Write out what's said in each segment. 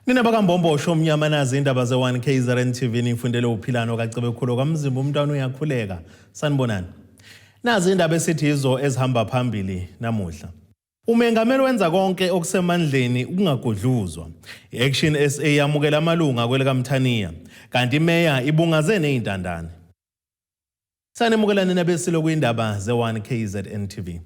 Nina bakaMbombosho omnyama nazi indaba ze-1 KZN TV nifundele uphilano kaCebekhulu kwaMzimba umntwana uyakhuleka. Sanibonani. Nazi indaba esithi yizo ezihamba phambili namuhla. Umengameli wenza konke okusemandleni ukungagudluzwa. I-Action SA yamukela amalunga kwelikaMthaniya kanti imeya ibungaze nezintandane. Sanemukela nina besilo kwindaba ze-1 KZN TV.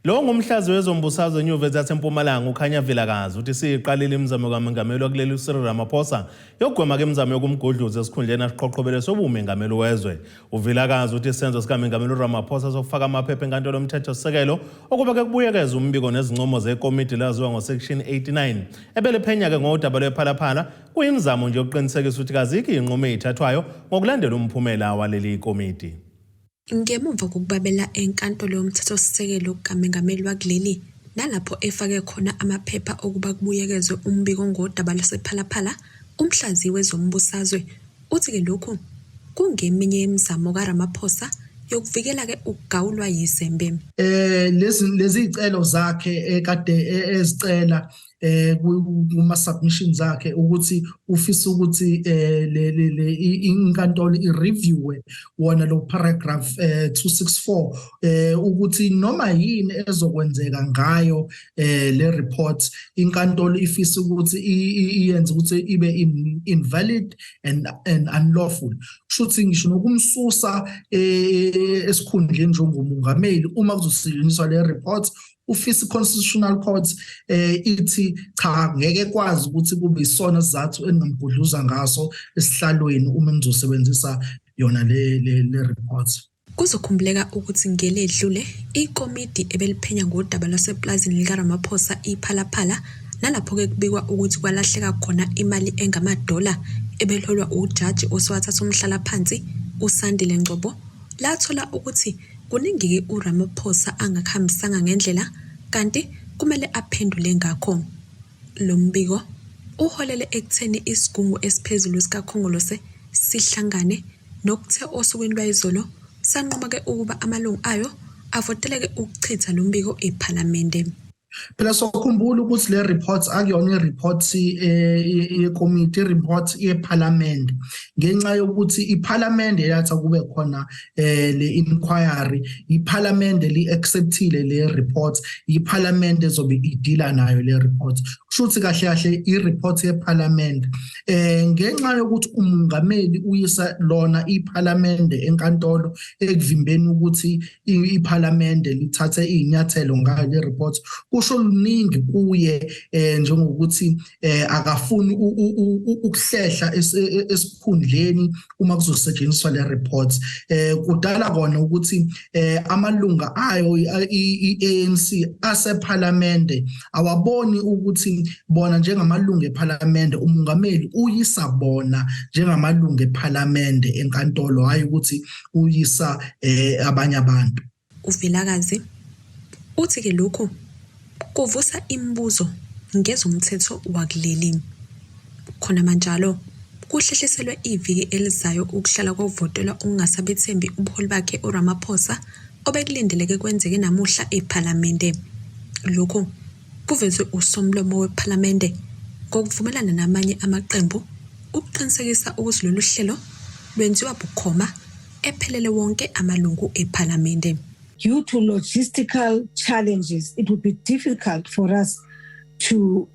Lo ngumhlazi wezombusazwe enyuvesi yaseMpumalanga uKhanya Vilakazi uthi siyiqalile imizamo kaMengameli wakuleli uCyril Ramaphosa yokugwema ke imizamo yokumgudluza esikhundleni asiqhoqhobele sobumengameli wezwe. UVilakazi uthi isenzo sikaMengameli uRamaphosa sokufaka amaphepha enkantolo yomthethosisekelo ukuba ke kubuyekezwe umbiko nezincomo zekomidi laziwa ngo-Section 89 ebeliphenya-ke ngodaba lwePhalaphala Kuyimizamo nje yokuqinisekisa ukuthi kazikho izinqumo ezithathwayo ngokulandela umphumela waleli komidi. Ngemumva kokubabela eNkantolo yoMthethosisekelo kaMengameli wakuleli nalapho efake khona amaphepha okuba kubuyekezwe umbiko ngodaba lwasePhalaphala, umhlaziyi wezombusazwe uthi-ke lokhu kungeminye yemizamo kaRamaphosa yokuvikela-ke ukugawulwa yizembe. Lezi zicelo zakhe ekade ezicela kuma submissions akhe ukuthi ufisa ukuthi le le inkantolo i-reviewe wona lo paragraph 264 ukuthi noma yini ezokwenzeka ngayo le report, inkantolo ifisa ukuthi iyenze ukuthi ibe invalid and unlawful. Kusho ngisho nokumsusa esikhundleni njengomongameli uma kuzosetshenziswa le report, ufisa i-Constitutional Court ithi cha, ngeke kwazi ukuthi kube isona sizathu engingamgudluza ngaso esihlalweni uma ngizosebenzisa yona le report. Kuzokhumbuleka ukuthi ngeledlule ikomidi ebeliphenya ngodaba lwaseplazini likaRamaphosa iPhalaphala, nalapho-ke kubikwa ukuthi kwalahleka khona imali engamadola ebelholwa ujaji osewathatha umhlalaphansi uSandile Ngcobo, lathola ukuthi kuningi-ke uRamaphosa angakuhambisanga ngendlela kanti kumele aphendule ngakho. Lo mbiko uholele ekutheni isigungu esiphezulu sikaKhongolose sihlangane nokuthe osukwini lwayizolo sanquma-ke ukuba amalungu ayo avoteleke ukuchitha lo mbiko ePhalamende. Phela sokhumbula ukuthi le report akuyona i-report yekomiti, i-report yePhalamende, ngenxa yokuthi iPhalamende yathi kube khona le inquiry, iPhalamende li-acceptile le report, iPhalamende ezobe idila nayo le report. Kusho ukuthi kahle kahle i-report yePhalamende, ngenxa yokuthi umongameli uyisa lona iPhalamende enkantolo ekuvimbeni ukuthi iPhalamende lithathe izinyathelo ngayo le report, kusho luningi kuye, njengokuthi akafuni ukuhlehla esikhundleni uma kuzosetshenziswa le report. Kudala kona ukuthi amalunga ayo iANC asePhalamende awaboni ukuthi bona njengamalungu ePhalamende, umongameli uyisa bona njengamalungu ePhalamende enkantolo, hayi ukuthi uyisa abanye abantu. UVilakazi uthi-ke lokhu kuvusa imibuzo ngezomthetho wakuleli. Khonamanjalo, kuhlehliselwe iviki elizayo ukuhlala kovotelwa ukungasabethembi ubuholi bakhe uRamaphosa obekulindeleke kwenzeke namuhla ePhalamende. Lokhu kuvezwe uSomlomo wePhalamende ngokuvumelana namanye amaqembu ukuqinisekisa ukuthi lolu hlelo lwenziwa bukhoma ephelele wonke amalungu ePhalamende. Due to logistical challenges, it would be difficult for us to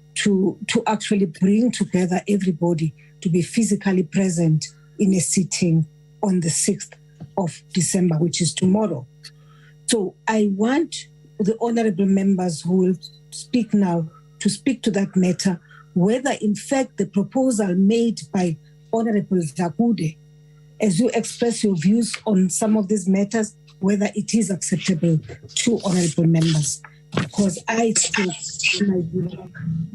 actually bring together everybody to be physically present in a sitting on the 6th of December, which is tomorrow. So I want the honorable members who will speak now to speak to that matter, whether in fact the proposal made by Honorable Dlakude, as you express your views on some of these matters, whether it is acceptable to honorable members. Because I think, in my view,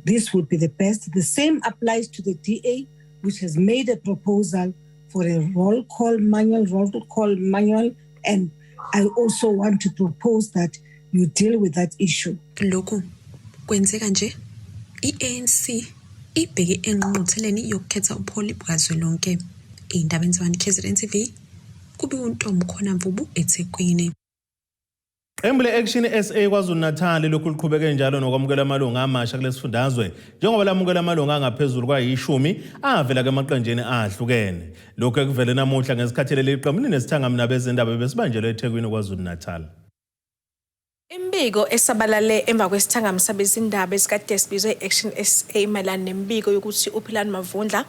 this would be the best. The same applies to the DA, which has made a proposal for a roll call manual, roll call manual, and I also want to propose that you deal with that issue. Lokhu kwenzeka nje i-ANC ibheke engqungqutheleni yokukhetha ubuholi bukazwelonke. Ey'ndabeni ze-1 KZN TV, kube uNtombi Khona Mvubu eThekwini. Qembu le-Action SA KwaZulu-Natal lokhu liqhubeke njalo nokwamukela amalungu amasha kulesifundazwe njengoba lamukela amalungu angaphezulu kwayishumi avela emaqenjini ahlukene. Lokhu ekuvele namuhla ngesikhathi leli qembu linesithangami nabezindaba besibanjelwe eThekwini KwaZulu-Natal. Imibiko esabalale emva kwesithangami sabezindaba esikade sibizwe i-Action SA mayelana nemibiko yokuthi uPhilani Mavundla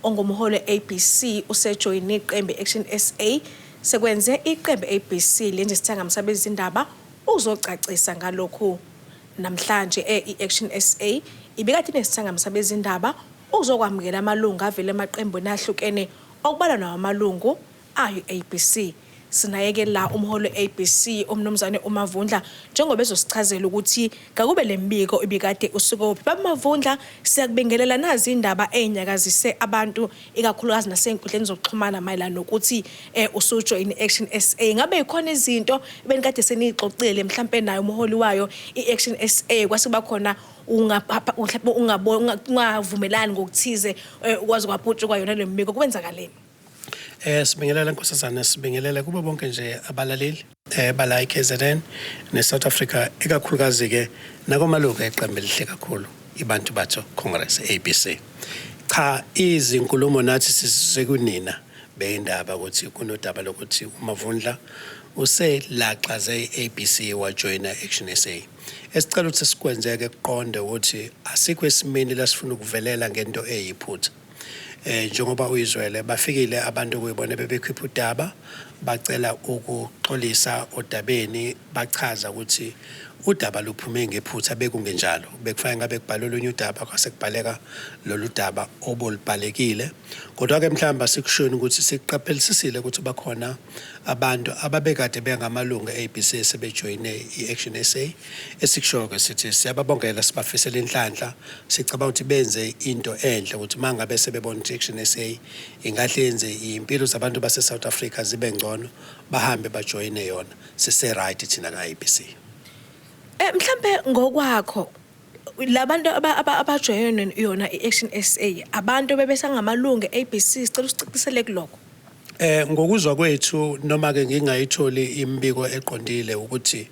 ongumholi we-ABC usejoyine iqembu i-Action SA sekwenze iqembu i-ABC lenze isithangami sabezindaba ukuzocacisa ngalokhu. Namhlanje i-Action SA ibikade inesithangami sabezindaba ukuzokwamukela amalungu avela emaqembini ahlukene okubalwa nawamalungu ayo i-ABC. Sinayeke la umholi we-ABC umnumzane uMavundla njengoba ezosichazela ukuthi ngakube le mbiko ibikade usukophi. Baba Mavundla, siyakubingelela. Nazi indaba ey'nyakazise abantu ikakhulukazi nasey'nkundleni zokuxhumana mayelana nokuthi usujoyine i-Action SA. Ngabe yikhona izinto ebenikade seniyixoxile mhlampe nayo umholi wayo i-Action SA kwase kuba khona mhlawumbe ungavumelani ngokuthize ukwazi kwaputshuka yona le mbiko, kwenzakaleni? Sibingelele nkosazana, sibingelele kubo bonke nje abalaleli bala eKZN neSouth Africa, ikakhulukazi ke nakumalungu eqembu elihle kakhulu iBantu Batho Congress ABC. Cha, izinkulumo nathi sisekunina beyindaba ukuthi kunodaba lokuthi uMavundla uselaxaze i-ABC wajoyina Action SA. Esicela ukuthi sikwenzeke kuqonde ukuthi asikho esimeni la sifuna ukuvelela ngento eyiphutha. Njengoba uyizwele bafikile abantu kuyibona bebekhipha udaba, bacela ukuxolisa odabeni, bachaza ukuthi udaba luphume ngephutha, bekungenjalo, bekufanele ngabe kubhalwe olunye udaba kwase kubhaleka lolu daba obolubhalekile. Kodwa-ke mhlawumbe asikushoni ukuthi siqaphelisisile ukuthi bakhona abantu ababekade bengamalungu e-ABC sebejoyine i-Action SA. Esikushoyo-ke sithi siyababongela, sibafisela inhlanhla. Sicabanga ukuthi benze into enhle ukuthi uma ngabe sebebona ukuthi i-Action SA ingahle yenze iy'mpilo zabantu base-South Africa zibe ngcono, bahambe bajoyine yona. Sise-right thina ka-ABC. Mhlambe ngokwakho labantu abajoyine yona i-Action SA abantu bebesangamalungu e-ABC, sicela usicacisele kulokho. Ngokuzwa kwethu, noma ke ngingayitholi imibiko eqondile, ukuthi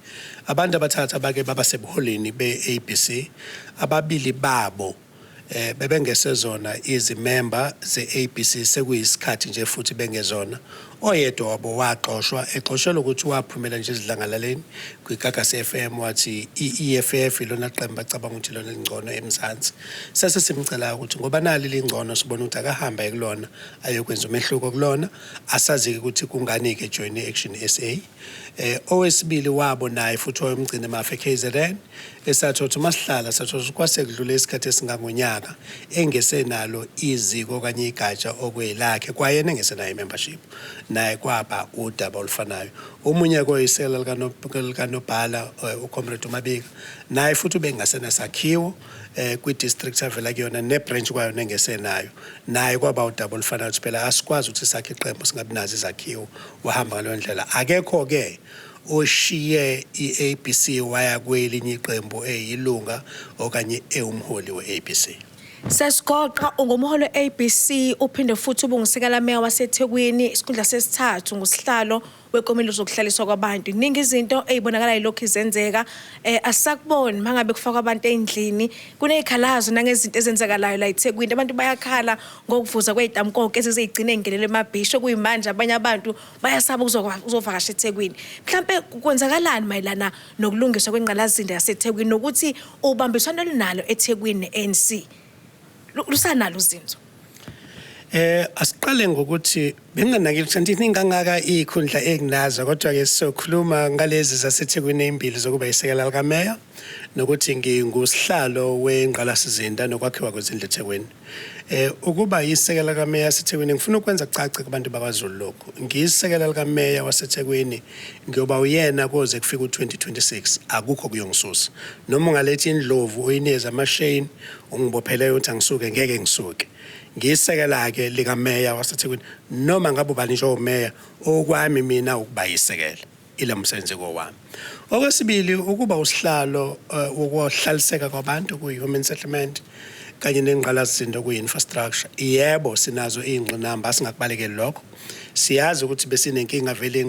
abantu abathatha abake baba sebuholini be-ABC, ababili babo bebengesezona izimemba ze-ABC sekuyisikhathi nje futhi bengezona. Oyedwa wabo waxoshwa, exoshelwa ukuthi waphumela nje ezidlangalaleni kwiGagasi FM wathi i-EFF ilona qembu bacabanga ukuthi ilona lingcono eMzansi. Sase simcela ukuthi ngoba nali lingcono, sibona ukuthi akahamba kulona ayokwenza umehluko kulona. Asazi-ke ukuthi kungani-ke join i-Action SA. Owesibili wabo naye futhi wayemgcina emafa eKZN, esathi ukuthi masihlala sathi ukuthi kwase kudlule isikhathi esingangonyaka engesenalo iziko okanye igatsha okwelakhe, kwayena engesenayo i-membership, naye kwaba udaba olufanayo. Omunye koyisela likanobhala uComrade uMabika, naye futhi ubengasenasakhiwo kwi-district avela kuyona, ne-branch kwayona engesenayo, naye kwaba udaba olufanayo ukuthi phela asikwazi ukuthi sakhe iqembu singabi nazo izakhiwo. Wahamba ngaleyo ndlela. Akekho-ke oshiye i-ABC waya kwelinye iqembu eyilunga okanye ewumholi we-ABC. Sesigoqa, ungumholi we-ABC, uphinde futhi ube ungusekela meya waseThekwini, isikhundla sesithathu ngusihlalo wekomiti zokuhlaliswa kwabantu. Iningi izinto ey'bonakala yilokhu izenzeka, asisakuboni mangabe kufakwa abantu ey'ndlini, kuney'khalazo nangezinto ezenzakalayo la eThekwini. Abantu bayakhala ngokuvuza kwey'tamkonke ezizey'gcine y'ngenele emabhishi, okuyimanje abanye abantu bayasaba ukuzovakasha eThekwini. Mhlampe kwenzakalani mayelana nokulungiswa kwengqalasizinda yaseThekwini nokuthi ubambiswano olunalo eThekwini ne-ANC lusanalo uzinzo? Asiqale ngokuthi benginganakile ukuthi anti kangaka ikhundla enginazo, kodwa ke sizokhuluma ngalezi zaseThekwini ezimbili zokuba isekela likameya nokuthi ngingusihlalo wengqalasizinda nokwakhiwa kwezindlu eThekwini. Ukuba isekela likameya yaseThekwini, ngifuna ukwenza kucace kubantu bakwaZulu lokhu. Ngiyisekela likameya waseThekwini, ngiyoba uyena koze kufike u2026, akukho kuyongisusa. Noma ungaletha indlovu uyinikeze amashane ungibophele ukuthi angisuke, ngeke ngisuke. Ngiyisekela ke likameya waseThekwini, noma ngabe ubani nje omeya, okwami mina ukuba yisekela ila msebenzi kowami. Okwesibili, ukuba usihlalo wokuhlaliseka kwabantu kuyi-human settlement. Kanye nengqalasizinda kuyi-infrastructure. Yebo, sinazo iy'ngqinamba, asingakubalekeli lokho. Siyazi ukuthi besinenkinga vele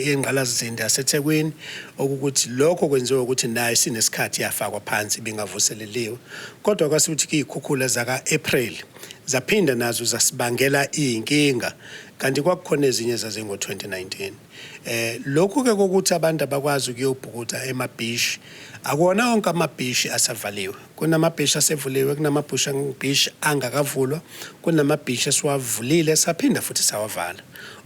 yengqalasizinda yaseThekwini, okukuthi lokho kwenziwa ukuthi nayo sinesikhathi yafakwa phansi, ibingavuseleliwe. Kodwa kwase kuthi iy'khukhula zaka-April zaphinda nazo zasibangela iy'nkinga, kanti kwakukhona ezinye zazingo-2019. Lokhu ke kokuthi abantu abakwazi ukuyobhukuda emabhishi, akuwona wonke amabhishi asavaliwe. Kunamabhishi asevuliwe, kunamabhishi angakavulwa, kunamabhishi esiwavulile saphinda futhi sawavala.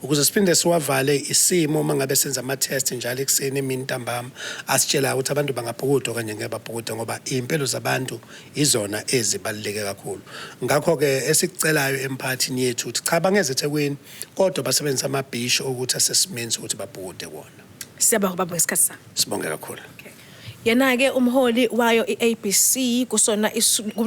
Ukuze siphinde siwavale, isimo uma ngabe senza ama-test njalo ekuseni, emini, ntambama, asitshelayo ukuthi abantu bangabhukuda okanye ngeke babhukude, ngoba iy'mpilo zabantu izona ezibaluleke kakhulu. Ngakho-ke esikucelayo emphakathini yethu ukuthi cha, bangeze eThekwini, kodwa basebenzise amabhishi okuthi asesimeni sokuthi babhukude kuwona. Siyabonga, baba, ngesikhathi sakho. Sibonge kakhulu. Yena-ke umholi wayo i-ABC kusona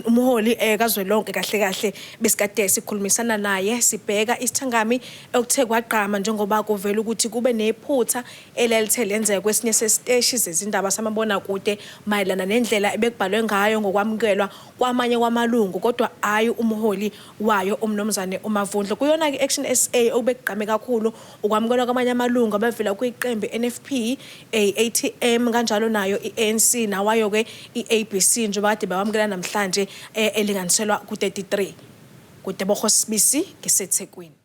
umholi kazwelonke kahle kahle besikade sikhulumisana naye, sibheka isithangami okuthe kwagqama njengoba kuvela ukuthi kube nephutha elalithe lenzeka kwesinye sesiteshi zezindaba samabonakude mayelana nendlela ebekubhalwe ngayo ngokwamukelwa kwamanye kwamalungu, kodwa hhayi umholi wayo umnumzane uMavundla. Kuyona-ke i-Action SA, okubekugqame kakhulu ukwamukelwa kwamanye amalungu abavela kwiqembu i-NFP, ATM, kanjalo nayo i-ANC nawayo-ke i-ABC, njengoba kade bewamukela namhlanje elinganiselwa ku-33. KuTebogo Sibisi, ngiseThekwini.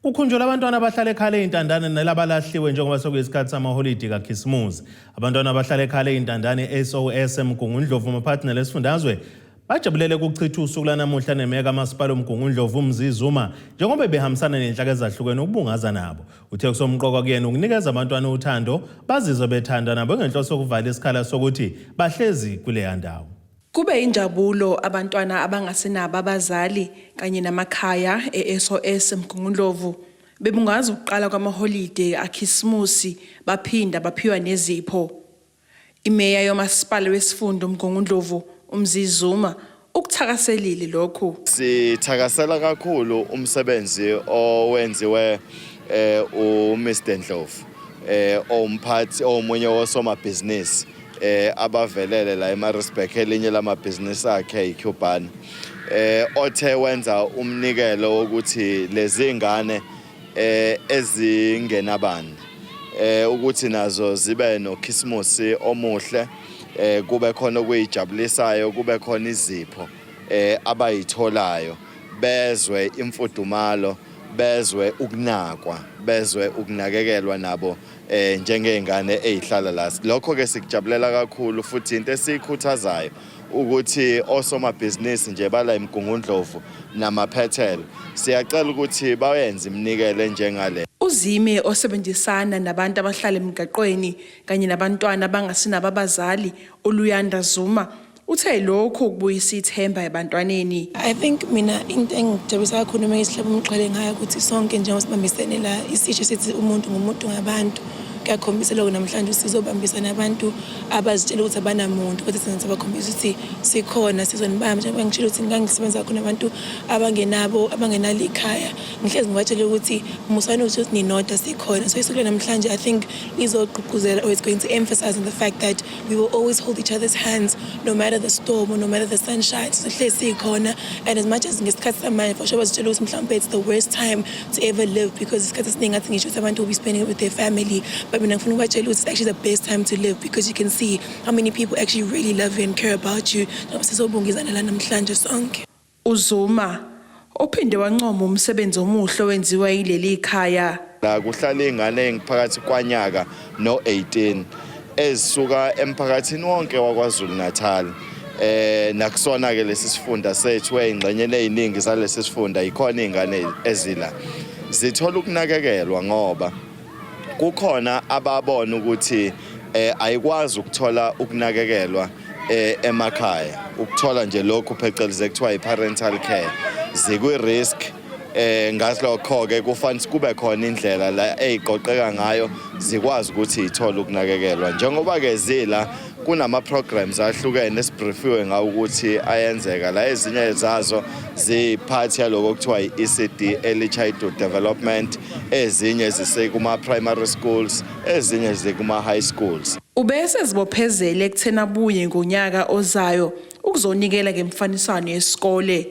Kukhunjulwa abantwana abahlala ekhala ey'ntandane nelabalahliwe njengoba sekuyisikhathi samaholidi kaKhisimusi. Abantwana abahlala ekhala ey'ntandane SOS eMgungundlovu maphakathi nelesifundazwe bajabulele ukuchitha usuku lanamuhla nemeya kamasipala uMgungundlovu uMzi Zuma njengoba behambisana nenhlaka ezahlukene ukubungaza nabo. Uthe kusomqoka kuyena ukunikeza abantwana uthando, bazizwe bethanda nabo, ngenhloso yokuvala isikhala sokuthi bahlezi kuleya ndawo. Kube injabulo abantwana abangasenabo abazali kanye namakhaya e-SOS Mgungundlovu bebungaza ukuqala kwamaholide akhisimusi, baphinda baphiwa nezipho. Imeya yomasipala wesifunda uMgungundlovu uMzi Zuma ukuthakaselile lokhu. Sithakasela kakhulu umsebenzi owenziwe uMr Ndlovu, owumphathi omunye wosomabhizinisi abavelele la eMaritzburg. Elinye lamabhizinisi akhe iCubana, othe wenza umnikelo wokuthi lezi ngane ezingenabani ukuthi nazo zibe noKhisimusi omuhle, kube khona okuyijabulisayo, kube khona izipho abayitholayo, bezwe imfudumalo, bezwe ukunakwa, bezwe ukunakekelwa nabo njengezingane ezihlala la. Lokho ke sikujabulela kakhulu, futhi into esiyikhuthazayo ukuthi osomabhizinisi nje bala eMgungundlovu namaphethelo, siyacela ukuthi bayenze iminikelo njengale. Uzime osebenzisana nabantu abahlala emigaqweni kanye nabantwana abangasenabo abazali, uLuyanda Zuma, uthe lokhu kubuyisa ithemba ebantwaneni. I think mina into engijabulisa kakhulu noma ngisihlaba umxhwele ngayo ukuthi sonke njengoba sibambisene la, isisho sithi umuntu ngumuntu ngabantu. Kuyakhombisa lokho namhlanje, sizobambisana abantu abazitshela ukuthi abanamuntu, kodwa thina sabakhombisa ukuthi sikhona, sizonibamba. Njengoba ngitshela ukuthi ngangisebenza kakhulu nabantu abangenabo, abangenalo ikhaya, ngihlezi ngibatshela ukuthi musani ukuthi ninodwa, sikhona. So isuku namhlanje, I think, lizogqugquzela or it's going to emphasize on the fact that we will always hold each other's hands no matter the storm or no matter the sunshine. Sizohlezi sikhona, and as much as ngesikhathi samanje for sure bazitshela ukuthi mhlawumbe it's the worst time to ever live, because isikhathi esiningi ngathi ngisho ukuthi abantu will be spending it with their family, but mina ngifuna ukubatshela ukuthi it's actually the best time to live, because you can see how many people actually really love you and care about you, njengoba sizobungizana la namhlanje sonke. UZuma uphinde wancoma umsebenzi omuhle owenziwa yileli khaya. La kuhlala iy'ngane engiphakathi kwanyaka no-18 ezisuka emphakathini wonke waKwaZulu Natal, nakusona ke lesi sifunda sethu. Ey'ngxenyeni ey'ningi zalesi sifunda yikhona iy'ngane ezila zithola ukunakekelwa, ngoba kukhona ababona ukuthi ayikwazi ukuthola ukunakekelwa emakhaya, ukuthola nje lokhu phecelezi ekuthiwa i-parental care, zikwi-risk. Ngasilokho ke kufanele kube khona indlela la eziqoqeka ngayo zikwazi ukuthi ithole ukunakekelwa. Njengoba ke zila kunama programs ahlukene esibriefiwe ngawo ukuthi ayenzeka la, ezinye zazo ziphathi yaloko okuthiwa i-ECD, Early Childhood Development, ezinye zisekuma primary schools, ezinye zikuma high schools. Ubese zibophezele ekutheni abuye ngonyaka ozayo ukuzonikela ngemfaniswano yesikole.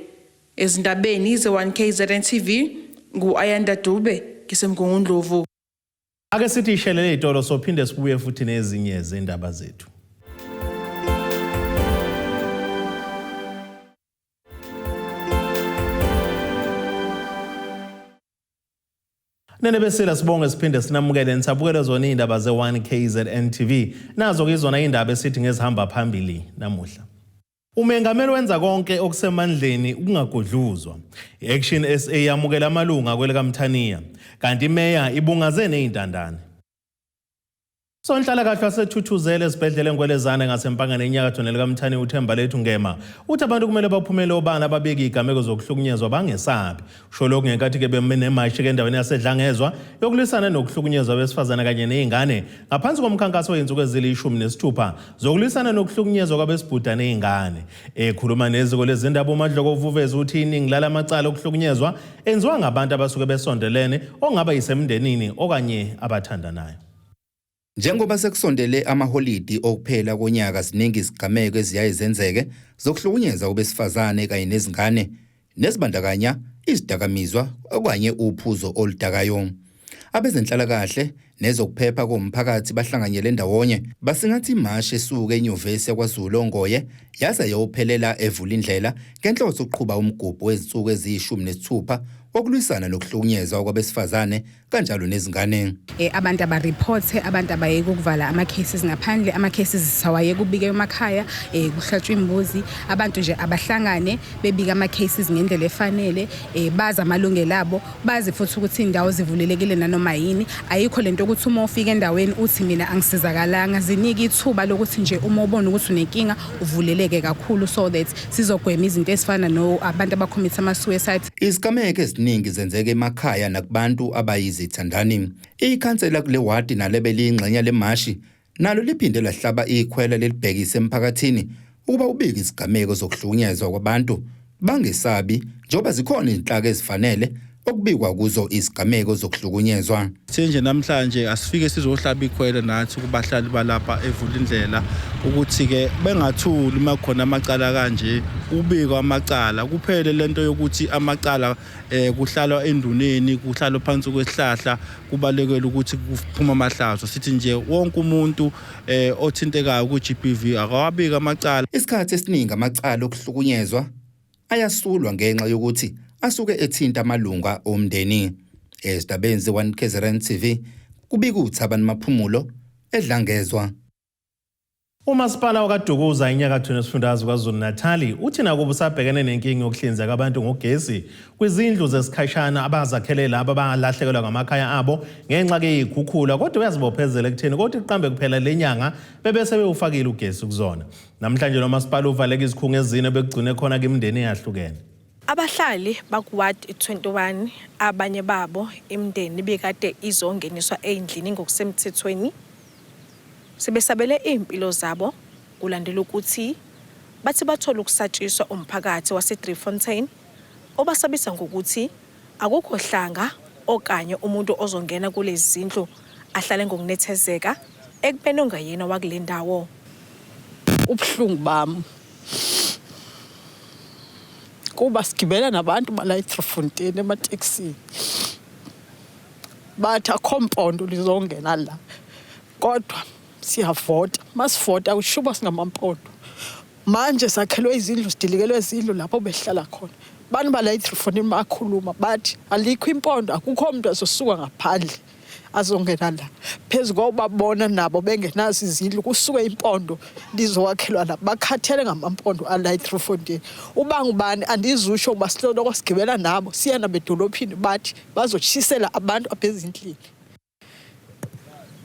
Ezindabeni ze-1 KZN TV, ngu-Ayanda Dube, ngiseMgungundlovu. Ake sithi ishelele itolo, sophinde sibuye futhi nezinye zendaba zethu. Nene besila, sibonge siphinde sinamukele nisabukele zona iy'ndaba ze-1 KZN TV. Nazo-ke izona iy'ndaba esithi ngezihamba phambili namuhla. Umengameli wenza konke okusemandleni ukungagudluzwa. I-Action SA yamukela amalunga kwelikaMthaniya, kanti imeya ibungaze ney'ntandane. Sonhlalakahle waseThuthuzele esibhedlela eNgwelezane ngaseMpangane enyakatho nelikaMthaniya uThembalethu Ngema uthi abantu kumele baphumele obala babike izigameko zokuhlukunyezwa bangesabi. Usho lokhu ngenkathi-ke bemenemashi-ke endaweni yaseDlangezwa yokulwisana nokuhlukunyezwa abesifazane kanye ney'ngane ngaphansi komkhankaso wey'nsuku ezilishumi nesithupha zokulwisana nokuhlukunyezwa kwabesibhuda ney'ngane. Ekhuluma neziko lezindaba uMadloko uveze ukuthi iningi lalamacala okuhlukunyezwa enziwa ngabantu abasuke besondelene, ongaba yisemndenini okanye abathandanayo. Njengoba sekusondele amaholidi okuphela konyaka, ziningi izigameko eziyaye zenzeke zokuhlukunyezwa kwabesifazane kanye nezingane nezibandakanya izidakamizwa okanye uphuzo oludakayo. Abezenhlalakahle nezokuphepha komphakathi bahlanganyele ndawonye basingatha imashi esuke eNyuvesi yakwaZulu oNgoye yaze yophelela eVulindlela ngenhloso yokuqhuba umgubho wezinsuku eziyishumi nesithupha wokulwisana nokuhlukunyezwa kwabesifazane kanjalo nezingane. Abantu abareporte, abantu abayeke ukuvala ama-cases ngaphandle, ama-cases sawayeke ukubika emakhaya, kuhlatshwa imbuzi. Abantu nje abahlangane bebika ama-cases ngendlela efanele, bazi amalungelo abo, bazi futhi ukuthi iy'ndawo zivulelekile nanoma yini. Ayikho lento yokuthi uma ufika endaweni uthi mina angisizakalanga. Zinike ithuba lokuthi nje uma ubona ukuthi unenkinga uvuleleke kakhulu, so that sizogwema izinto ezifana no abantu abacommit ama-suicide. Izigameko eziningi zenzeka emakhaya nakubantu abayizithandani. Ikhansela kule wadi nalo beliyingxenye lemashi nalo liphinde lahlaba ikhwela lelibhekise emphakathini ukuba ubike izigameko zokuhlukunyezwa kwabantu bangesabi, njengoba zikhona izinhlaka ezifanele okubikwa kuzo izigameko zokuhlukunyezwa. Sithe namhlanje asifike sizohlaba ikhwelo nathi kubahlali balapha eVulindlela ukuthi-ke bengathuli uma kukhona amacala kanje, kubikwa amacala kuphele lento yokuthi amacala kuhlalwa enduneni, kuhlalwa phansi kwesihlahla, kubalekela ukuthi kuphuma amahlazo. Sithi nje wonke umuntu othintekayo ku-GBV akawabika amacala. Isikhathi esiningi amacala okuhlukunyezwa ayasulwa ngenxa yokuthi asuke ethinta amalunga omndeni. Ezindabeni ze-1 KZN TV, kubika uThabani Maphumulo eDlangezwa. Umasipala wakaDukuza enyakatho nesifundazwe KwaZulu-Natali uthi nakuba usabhekene nenkinga yokuhlinzeka abantu ngogesi kwizindlu zesikhashana abazakhele laba abalahlekelwa ngamakhaya abo ngenxa ke yikhukhula, kodwa uyazibophezela ekutheni kodwa iqambe kuphela lenyanga bebe sebewufakile ugesi kuzona. Namhlanje lo masipala uvaleka izikhungo ezine bekugcine khona imindeni eyahlukene. Abahlali bakuward 21, abanye babo imindeni ibikade izongeniswa ey'ndlini ngokusemthethweni, sebesabele iy'mpilo zabo kulandela ukuthi bathi bathola ukusatshiswa umphakathi wase-Driefontein obasabisa ngokuthi akukho hlanga okanye umuntu ozongena kulezi zindlu ahlale ngokunethezeka ekubeni ongayena wakule ndawo. Ubuhlungu bami kuba sigibela nabantu bala eDriefontein ematekisini, bathi akho mpondo lizongena la, kodwa siyavota. Masivota kushuba singamampondo. Manje sakhelwe izindlu, sidilikelwe izindlu lapho behlala khona. Bantu bala eDriefontein bakhuluma bathi alikho impondo, akukho umuntu azosuka ngaphandle azongena la, phezu koba nabo bengenazo izindlu, kusuke impondo lizowakhelwa la. Bakhathele ngamampondo ala eDriefontein. Uba ngubani andizusho, kuba siloko sigibela nabo siya nabo edolophini, bathi bazotshisela abantu apha ezindlini.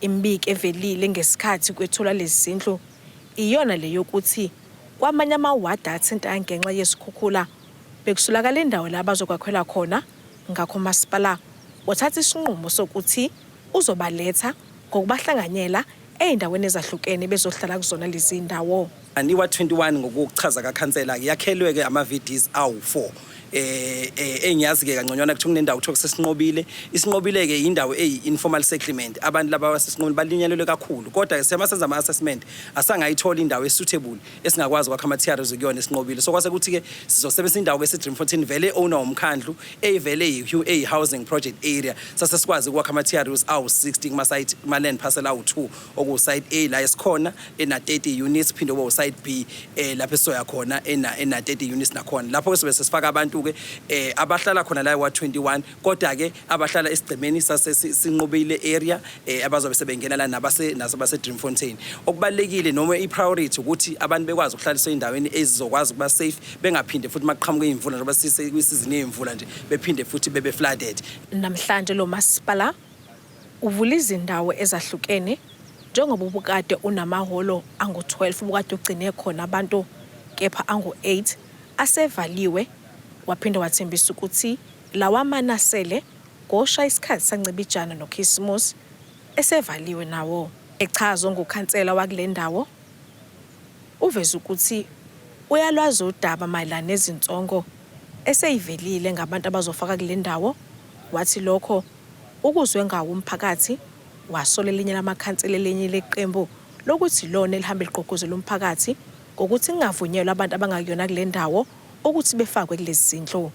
Imibiko evelile ngesikhathi kwethulwa lezi zindlu iyona le yokuthi kwamanye amawadi athinteka ngenxa yesikhukhula bekusulakala indawo la bazokwakhela khona. Ngakho umasipala wathatha isinqumo sokuthi uzobaletha ngokubahlanganyela ey'ndaweni ezahlukene bezohlala kuzona lezi ndawo. Iward 21 ngokuchaza kakhansela-ke yakhelwe-ke ama-VDs awu-4 eh engiyazi ke kangconywana kuthiwa kunendawo kuthiwa kusesinqobile. Isinqobile ke indawo eyi informal settlement, abantu laba basesinqobile balinyalelwe kakhulu, kodwa ke siyama senza ama assessment asangayithola indawo esuitable esingakwazi ukwakha ama TRs kuyona esinqobile. So kwase kuthi ke sizosebenzisa indawo ke Driefontein, vele owner umkhandlu, eyivele eyi housing project area. Sase sikwazi ukwakha ama TRs awu 60 kuma site, kuma land parcel awu 2, oku site A la esikhona ena 30 units, phinde kube site B lapho esizoya khona ena 30 units nakhona. Lapho ke sobe sesifaka abantu ke abahlala khona la eWard 21, kodwa ke abahlala esigcemeni sase sinqobile area abazobe sebengena la nabase naso base Driefontein. Okubalekile noma i-priority ukuthi abantu bekwazi ukuhlaliswa endaweni ezizokwazi ukuba safe, bengaphinde futhi maqhamuke imvula, njengoba sise kwisizini yemvula nje, bephinde futhi bebe flooded. Namhlanje lo masipala uvula izindawo ezahlukene njengoba ubukade unamahholo angu-12 ubukade ugcine khona abantu, kepha angu-8 asevaliwe. Waphinde wathembisa ukuthi lawa manasele ngosha isikhathi sancibijana noKhisimusi esevaliwe nawo. Echazwa ngukhansela wakule ndawo, uveze ukuthi uyalwazi udaba mayelana nezinsongo eseyivelile ngabantu abazofaka kule ndawo. Wathi lokho ukuzwe ngawo umphakathi, wasola elinye lamakhansela elinye leqembu lokuthi lona elihambe ligqugquzela umphakathi ngokuthi kungavunyelwa abantu abangakuyona kule ndawo ukuthi befakwe kulezi zindlu.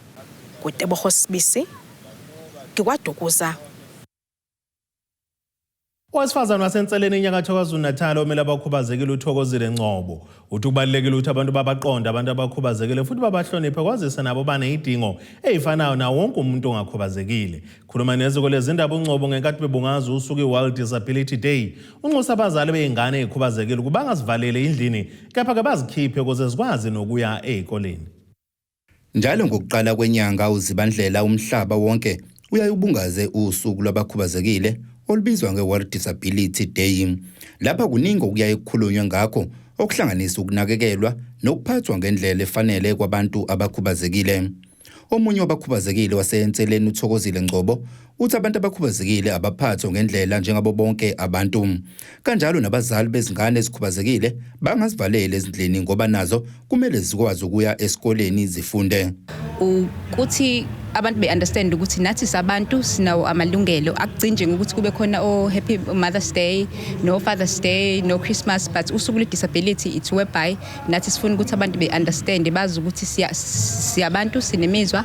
KuTebogo Sibisi, ngikwaDukuza. Owesifazane wasenseleni enyakatho KwaZulu-Natal omele abakhubazekile uThokozile Ngcobo uthi kubalulekile ukuthi abantu babaqonde abantu abakhubazekile futhi babahloniphe, kwazise nabo baney'dingo ey'fanayo nawo wonke umuntu ongakhubazekile. Khuluma neziko lezindaba uNgcobo ngenkathi bebungaza usuku i-World Disability Day. Unxusa abazali bey'ngane ey'khubazekile ukuba bangazivaleli endlini, kepha-ke bazikhiphe ukuze zikwazi nokuya ey'koleni. Njalo ngokuqala kwenyanga uZibandlela, umhlaba wonke uyaye ubungaze usuku lwabakhubazekile olubizwa nge-World Disability Day. Lapha kuningi okuyaye kukhulunywe ngakho, okuhlanganisa ukunakekelwa nokuphathwa ngendlela efanele kwabantu abakhubazekile. Omunye wabakhubazekile waseNseleni uThokozile Ngcobo uthi abantu abakhubazekile abaphathwa ngendlela njengabo bonke abantu. Kanjalo nabazali bezingane ezikhubazekile bangazivaleli ezindlini, ngoba nazo kumele zikwazi ukuya esikoleni zifunde. Ukuthi abantu be-understand ukuthi nathi sabantu sinawo amalungelo. Akugcini nje ngokuthi kube khona o-Happy Mother's Day, no Father's Day, no Christmas, but usuku lwe-disability, it's whereby nathi sifuna ukuthi abantu be-understand, bazi ukuthi siyabantu, sinemizwa.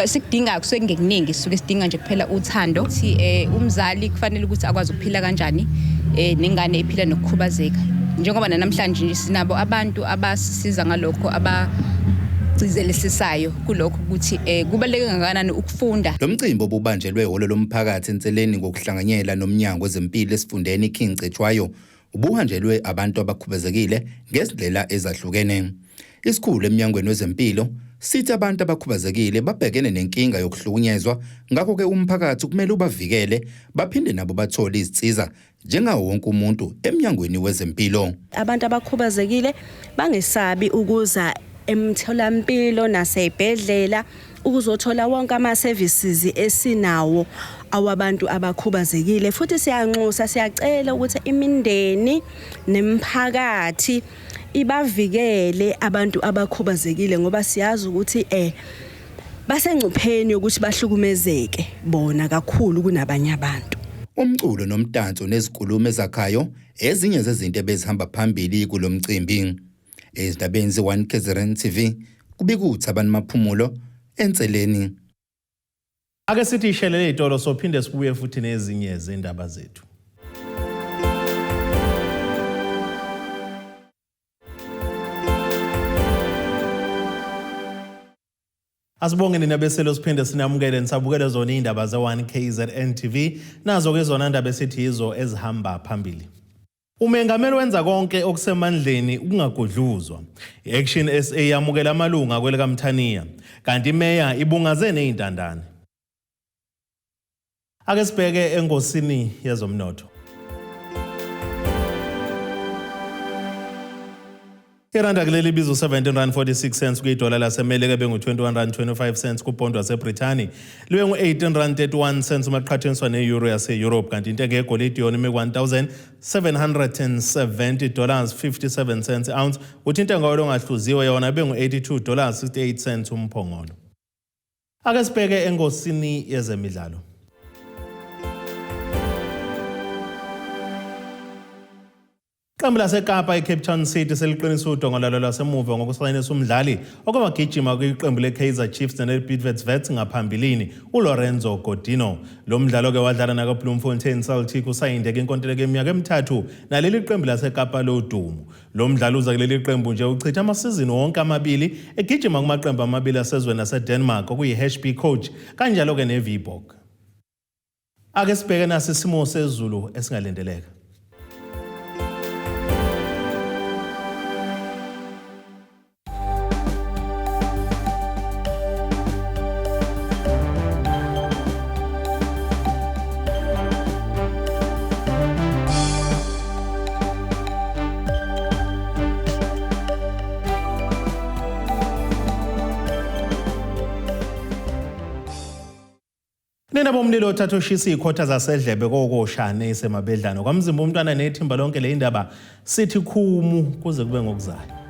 Sikudinga kusuke kungekuningi, sisuke sidinga nje kuphela uthando. Ukuthi umzali kufanele ukuthi akwazi ukuphila kanjani nengane ephila nokukhubazeka, njengoba namhlanje nje sinabo abantu abasisiza ngalokho, abagcizelesisayo kulokho ukuthi kubaluleke kangakanani ukufunda. Lo mcimbi obubanjelwe ehholo lomphakathi eNseleni ngokuhlanganyela nomnyango wezempilo esifundeni iKing Cetshwayo ubuhanjelwe abantu abakhubazekile ngezindlela ezahlukene. Isikhulu emnyangweni wezempilo sithi abantu abakhubazekile babhekene nenkinga yokuhlukunyezwa, ngakho-ke umphakathi kumele ubavikele, baphinde nabo bathole izinsiza njengawo wonke umuntu emnyangweni wezempilo. Abantu abakhubazekile bangesabi ukuza emtholampilo nasey'bhedlela ukuzothola wonke ama-services esinawo awabantu abakhubazekile. Futhi siyanxusa, siyacela ukuthi imindeni nemphakathi ibavikele abantu abakhubazekile, ngoba siyazi ukuthi basengcupheni yokuthi bahlukumezeke bona kakhulu kunabanye abantu. Umculo nomdanso nezinkulumo ezakhayo ezinye zezinto ebezihamba phambili kulo mcimbi. Ezindabeni ze-1 KZN TV, kubika uThabani Maphumulo eNseleni. Ake sithi ishelele itolo, sophinde sibuye futhi nezinye zendaba zethu. Asibonge nina beselo, siphinde sinamukele nisabukele zona iy'ndaba ze-1 KZN TV. Nazo-ke zona ndaba esithi yizo ezihamba phambili. Umengameli wenza konke okusemandleni ukungagudluzwa. I-Action SA yamukela amalunga kwelikaMthaniya, kanti imeya ibungaze ney'ntandane. Ake sibheke engosini yezomnotho. Iranda kuleli ibiza u-17 rand 46 cents kwidola laseMelika bengu-21 rand 25 cents kubhondi waseBrithani libe ngu-18 rand 31 cents uma kuqhathaniswa ne-euro yase-Europe kanti intengo yegolide yona ime 1770 dollars 57 cents ounce uthi intengo yolo ongahluziwe yona bengu-82 dollars 68 cents umphongolo. Ake sibheke engosini yezemidlalo. Iqembu laseKapa iCape Town City seliqinisa udonga lalo lwasemuva ngokusayinisa umdlali okwabagijima kwiqembu leKaizer Chiefs neleBidvest Wits ngaphambilini uLorenzo Godino. Lo mdlalo ke wadlala nakaBloemfontein Celtic usayinde inkontileka eminyaka emithathu naleli qembu laseKapa lodumo. Lo mdlalo uza kuleli qembu nje uchitha amasizini wonke amabili egijima kumaqembu amabili asezweni laseDenmark okuyi-HB Coach kanjalo-ke ne-Viborg. Ake sibheke nasi isimo sezulu esingalindeleka. Nina bomlilo othatha ushisa iy'khotha zasedlebe kokoshane isemabedlana kwamzimba umntwana nethimba lonke le indaba sithi khumu kuze kube ngokuzayo.